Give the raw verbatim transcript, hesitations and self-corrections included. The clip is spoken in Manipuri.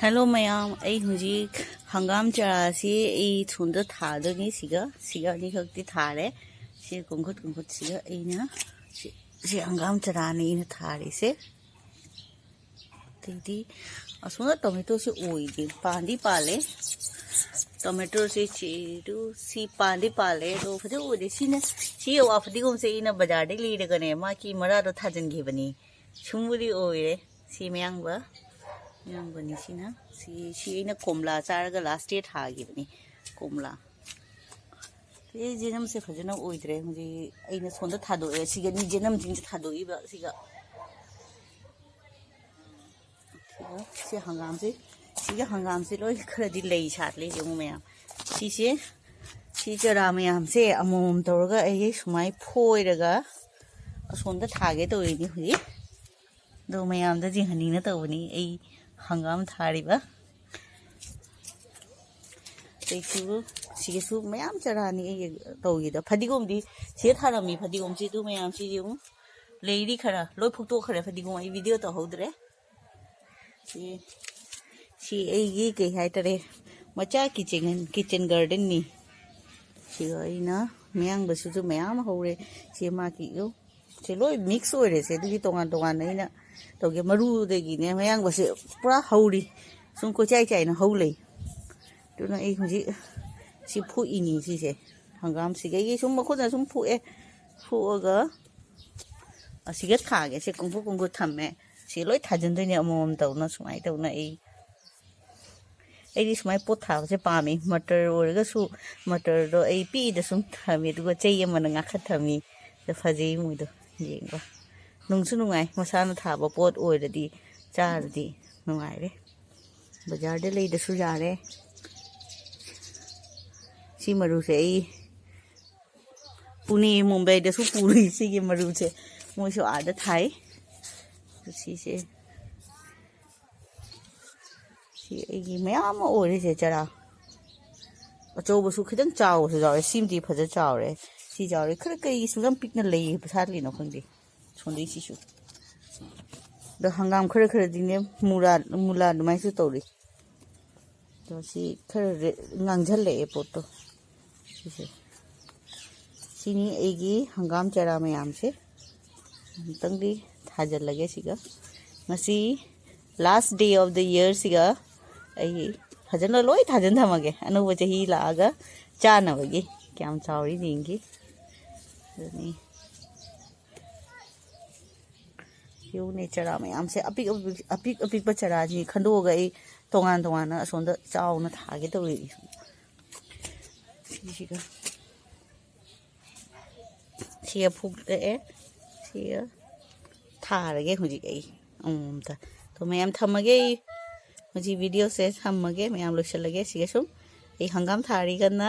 ꯍꯦꯜꯂꯣ ꯃꯌꯥꯝ, ꯑꯩ ꯍꯧꯖꯤꯛ ꯍꯪꯒꯥꯝ ꯆꯔꯥꯁꯤ ꯑꯩ ꯁꯣꯝꯗ ꯊꯥꯗꯣꯏꯅꯤ꯫ ꯁꯤꯒ ꯁꯤꯒ ꯑꯅꯤꯈꯛꯇꯤ ꯊꯥꯔꯦ꯫ ꯁꯤ ꯀꯨꯡꯈꯨꯠ ꯀꯨꯡꯈꯨꯠꯁꯤꯒ ꯑꯩꯅ ꯁꯤ, ꯁꯤ ꯍꯪꯒꯥꯝ ꯆꯔꯥꯅꯤ ꯑꯩꯅ ꯊꯥꯔꯤꯁꯦ꯫ ꯑꯇꯩꯗꯤ ꯑꯁꯣꯝꯗ ꯇꯣꯃꯦꯇꯣꯁꯤ ꯑꯣꯏꯗꯦ, ꯄꯥꯟꯗꯤ ꯄꯥꯜꯂꯦ꯫ ꯇꯣꯃꯦꯇꯣꯁꯤ ꯆꯤꯔꯨ ꯁꯤ ꯄꯥꯟꯗꯤ ꯄꯥꯜꯂꯦ, ꯑꯗꯣ ꯐꯖꯅ ꯑꯣꯏꯗꯦ꯫ ꯁꯤꯅ ꯁꯤ ꯌꯣꯋꯥ ꯐꯗꯤꯒꯣꯝꯁꯦ ꯑꯩꯅ ꯕꯖꯥꯔꯗꯒꯤ ꯂꯩꯔꯒꯅꯦ, ꯃꯥꯒꯤ ꯃꯔꯥꯗꯣ ꯊꯥꯖꯤꯟꯈꯤꯕꯅꯤ꯫ ꯁꯨꯝꯕꯨꯗꯤ ꯑꯣꯏꯔꯦ꯫ ꯁꯤ ꯃꯌꯥꯡꯕ, ꯃꯌꯥꯡꯕꯅꯤ ꯁꯤꯅ꯫ ꯁꯤ, ꯁꯤ ꯑꯩꯅ ꯀꯣꯝꯂꯥ ꯆꯥꯔꯒ ꯂꯥꯁ ꯗꯦ ꯊꯥꯈꯤꯕꯅꯤ, ꯀꯣꯝꯂꯥ꯫ ꯁꯤ ꯖꯦꯅꯝꯁꯦ ꯐꯖꯅ ꯑꯣꯏꯗ꯭ꯔꯦ꯫ ꯍꯧꯖꯤꯛ ꯑꯩꯅ ꯁꯣꯝꯗ ꯊꯥꯗꯣꯛꯑꯦ꯫ ꯁꯤꯒꯅꯤ ꯖꯦꯅꯝꯁꯤꯡꯁꯦ ꯊꯥꯗꯣꯛꯏꯕ ꯁꯤꯒ꯫ ꯁꯤꯒ ꯁꯤ ꯍꯪꯒꯥꯝꯁꯦ, ꯁꯤꯒ ꯍꯪꯒꯥꯝꯁꯦ ꯂꯣꯏ ꯈꯔꯗꯤ ꯂꯩ ꯁꯥꯠꯂꯦ꯫ ꯌꯦꯡꯉꯨ ꯃꯌꯥꯝ, ꯁꯤꯁꯦ, ꯁꯤ ꯆꯔꯥ ꯃꯌꯥꯝꯁꯦ ꯑꯃꯃꯝ ꯇꯧꯔꯒ ꯑꯩ ꯁꯨꯃꯥꯏ ꯐꯣꯏꯔꯒ ꯑꯁꯣꯝꯗ ꯊꯥꯒꯦ ꯇꯧꯔꯤꯅꯤ ꯍꯧꯖꯤꯛ꯫ ꯑꯗꯣ ꯃꯌꯥꯝꯗ ꯌꯦꯡꯍꯟꯅꯤꯡꯅ ꯇꯧꯕꯅꯤ ꯑꯩ ꯍꯪꯒꯥꯝ ꯊꯥꯔꯤꯕ꯫ ꯑꯗꯩꯁꯤꯕꯨ ꯁꯤꯒꯤꯁꯨ ꯃꯌꯥꯝ ꯆꯔꯥꯅꯤ ꯑꯩ ꯇꯧꯈꯤꯗ꯫ ꯐꯗꯤꯒꯣꯝꯗꯤ ꯁꯤꯗ ꯊꯥꯔꯝꯃꯤ꯫ ꯐꯗꯤꯒꯣꯝꯁꯤꯗꯨ ꯃꯌꯥꯝꯁꯤ ꯌꯦꯡꯉꯨ, ꯂꯩꯔꯤ ꯈꯔ ꯂꯣꯏ ꯐꯨꯛꯇꯣꯛꯈ꯭ꯔꯦ꯫ ꯐꯗꯤꯒꯣꯝ ꯑꯩ ꯚꯤꯗꯤꯑꯣ ꯇꯧꯍꯧꯗ꯭ꯔꯦ꯫ ꯁꯤ, ꯁꯤ ꯑꯩꯒꯤ ꯀꯩ ꯍꯥꯏꯇꯥꯔꯦ, ꯃꯆꯥ ꯀꯤꯆꯟ, ꯀꯤꯆꯟ ꯒꯥꯔꯗꯦꯟꯅꯤ꯫ ꯁꯤꯒ ꯑꯩꯅ ꯃꯌꯥꯡꯕꯁꯤꯁꯨ ꯃꯌꯥꯝ ꯍꯧꯔꯦ꯫ ꯁꯤ ꯃꯥꯒꯤ, ꯌꯣ, ꯁꯤ ꯂꯣꯏ ꯃꯤꯛꯁ ꯑꯣꯏꯔꯦ꯫ ꯁꯦ ꯑꯗꯨꯒꯤ ꯇꯣꯉꯥꯟ ꯇꯣꯉꯥꯟꯅ ꯑꯩꯅ ꯇꯧꯒꯦ꯫ ꯃꯔꯨꯗꯒꯤꯅꯦ ꯃꯌꯥꯡꯕꯁꯦ ꯄꯨꯔꯥ ꯍꯧꯔꯤ꯫ ꯁꯨꯝ ꯀꯣꯏꯆꯥꯏ ꯆꯥꯏꯅ ꯍꯧ ꯂꯩ꯫ ꯑꯗꯨꯅ ꯑꯩ ꯍꯧꯖꯤꯛ ꯁꯤ ꯐꯨꯛꯏꯅꯤ ꯁꯤꯁꯦ꯫ ꯍꯪꯒꯥꯝꯁꯤꯒ ꯑꯩꯒꯤ ꯁꯨꯝ ꯃꯈꯨꯠꯅ ꯁꯨꯝ ꯐꯨꯛꯑꯦ꯫ ꯐꯨꯛꯑꯒ ꯑꯁꯤꯒ ꯊꯥꯒꯦ꯫ ꯁꯤ ꯀꯨꯡꯐꯨ ꯀꯨꯡꯐꯨ ꯊꯝꯃꯦ꯫ ꯁꯤ ꯂꯣꯏ ꯊꯥꯖꯤꯟꯗꯣꯏꯅꯦ ꯑꯃꯃꯝ ꯇꯧꯅ꯫ ꯁꯨꯃꯥꯏꯅ ꯇꯧꯅ ꯑꯩ, ꯑꯩꯗꯤ ꯁꯨꯃꯥꯏꯅ ꯄꯣꯠ ꯊꯥꯕꯁꯦ ꯄꯥꯝꯃꯤ꯫ ꯃꯇꯔ ꯑꯣꯏꯔꯒꯁꯨ, ꯃꯇꯔꯗꯣ ꯑꯩ ꯄꯤꯛꯏꯗ ꯁꯨꯝ ꯊꯝꯃꯤ, ꯑꯗꯨꯒ ꯆꯩ ꯑꯃꯅ ꯉꯥꯈꯠ ꯊꯝꯃꯤ꯫ ꯑꯗ ꯐꯖꯩ ꯃꯣꯏꯗꯣ ꯌꯦꯡꯕ꯫ ꯅꯨꯡꯁꯨ ꯅꯨꯡꯉꯥꯏ, ꯃꯁꯥꯅ ꯊꯥꯕ ꯄꯣꯠ ꯑꯣꯏꯔꯗꯤ ꯆꯥꯔꯗꯤ ꯅꯨꯡꯉꯥꯏꯔꯦ꯫ ꯕꯖꯥꯔꯗ ꯂꯩꯗꯁꯨ ꯌꯥꯔꯦ꯫ ꯁꯤ ꯃꯔꯨꯁꯦ ꯑꯩ ꯄꯨꯅꯦ, ꯃꯨꯝꯕꯥꯏꯗꯁꯨ ꯄꯨꯔꯨꯏ꯫ ꯁꯤꯒꯤ ꯃꯔꯨꯁꯦ ꯃꯣꯏꯁꯨ ꯑꯥꯗ ꯊꯥꯏ꯫ ꯁꯤꯁꯦ, ꯁꯤ ꯑꯩꯒꯤ ꯃꯌꯥꯝ ꯑꯃ ꯑꯣꯏꯔꯤꯁꯦ ꯆꯔꯥ꯫ ꯑꯆꯧꯕꯁꯨ ꯈꯤꯇꯪ ꯆꯥꯎꯕꯁꯨ ꯌꯥꯎꯋꯦ꯫ ꯁꯤꯃꯗꯤ ꯐꯖ ꯆꯥꯎꯔꯦ꯫ ꯁꯤ ꯆꯥꯎꯔꯦ꯫ ꯈꯔ ꯀꯩꯒꯤ ꯁꯨꯛ ꯌꯥꯝ ꯄꯤꯛꯅ ꯂꯩ ꯁꯥꯠꯂꯤꯅꯣ ꯈꯪꯗꯦ꯫ ꯁꯣꯟꯗꯩꯁꯤꯁꯨ꯫ ꯑꯗꯣ ꯍꯪꯒꯥꯝ ꯈꯔ ꯈꯔꯗꯤꯅꯦ ꯃꯨꯂꯥ, ꯃꯨꯂꯥ ꯑꯗꯨꯃꯥꯏꯅꯁꯨ ꯇꯧꯔꯤ꯫ ꯑꯗꯣ ꯁꯤ ꯈꯔ ꯔꯦ-, ꯉꯥꯡꯁꯤꯜꯂꯛꯑꯦ ꯄꯣꯠꯇꯣ꯫ ꯁꯤꯁꯦ, ꯁꯤꯅꯤ ꯑꯩꯒꯤ ꯍꯪꯒꯥꯝ ꯆꯔꯥ ꯃꯌꯥꯝꯁꯦ꯫ ꯑꯃꯨꯛꯇꯪꯗꯤ ꯊꯥꯖꯤꯜꯂꯒꯦ ꯁꯤꯒ꯫ ꯉꯁꯤ last day of the year ꯁꯤꯒ ꯑꯩ ꯐꯖꯅ ꯂꯣꯏ ꯊꯥꯖꯤꯟ ꯊꯝꯃꯒꯦ, ꯑꯅꯧꯕ ꯆꯍꯤ ꯂꯥꯛꯑꯒ ꯆꯥꯅꯕꯒꯤ꯫ ꯀꯌꯥꯝ ꯆꯥꯎꯔꯤ ꯌꯦꯡꯒꯦ꯫ ꯑꯗꯨꯅꯤ꯫ ꯌꯦꯡꯉꯨꯅꯦ, ꯆꯔꯥ ꯃꯌꯥꯝꯁꯦ, ꯑꯄꯤꯛ ꯑꯄꯤꯛ, ꯑꯄꯤꯛ ꯑꯄꯤꯛꯄ ꯆꯔꯥꯁꯤ ꯈꯟꯗꯣꯛꯑꯒ ꯑꯩ ꯇꯣꯉꯥꯟ ꯇꯣꯉꯥꯟꯅ ꯑꯁꯣꯝꯗ ꯆꯥꯎꯅ ꯊꯥꯒꯦ ꯇꯧꯔꯤ꯫ ꯁꯤꯁꯤꯒ, ꯁꯤꯒ ꯐꯨꯛꯂꯛꯑꯦ, ꯁꯤꯒ ꯊꯥꯔꯒꯦ ꯍꯧꯖꯤꯛ ꯑꯩ ꯑꯃꯃꯝꯇ꯫ ꯑꯗꯣ ꯃꯌꯥꯝ ꯊꯝꯃꯒꯦ ꯑꯩ꯫ ꯍꯧꯖꯤꯛ video ꯁꯦ ꯊꯝꯃꯒꯦ, ꯃꯌꯥꯝ ꯂꯣꯏꯁꯤꯜꯂꯒꯦ꯫ ꯁꯤꯒ ꯁꯨꯝ ꯑꯩ ꯍꯪꯒꯥꯝ ꯊꯥꯔꯤ ꯀꯟꯅ꯫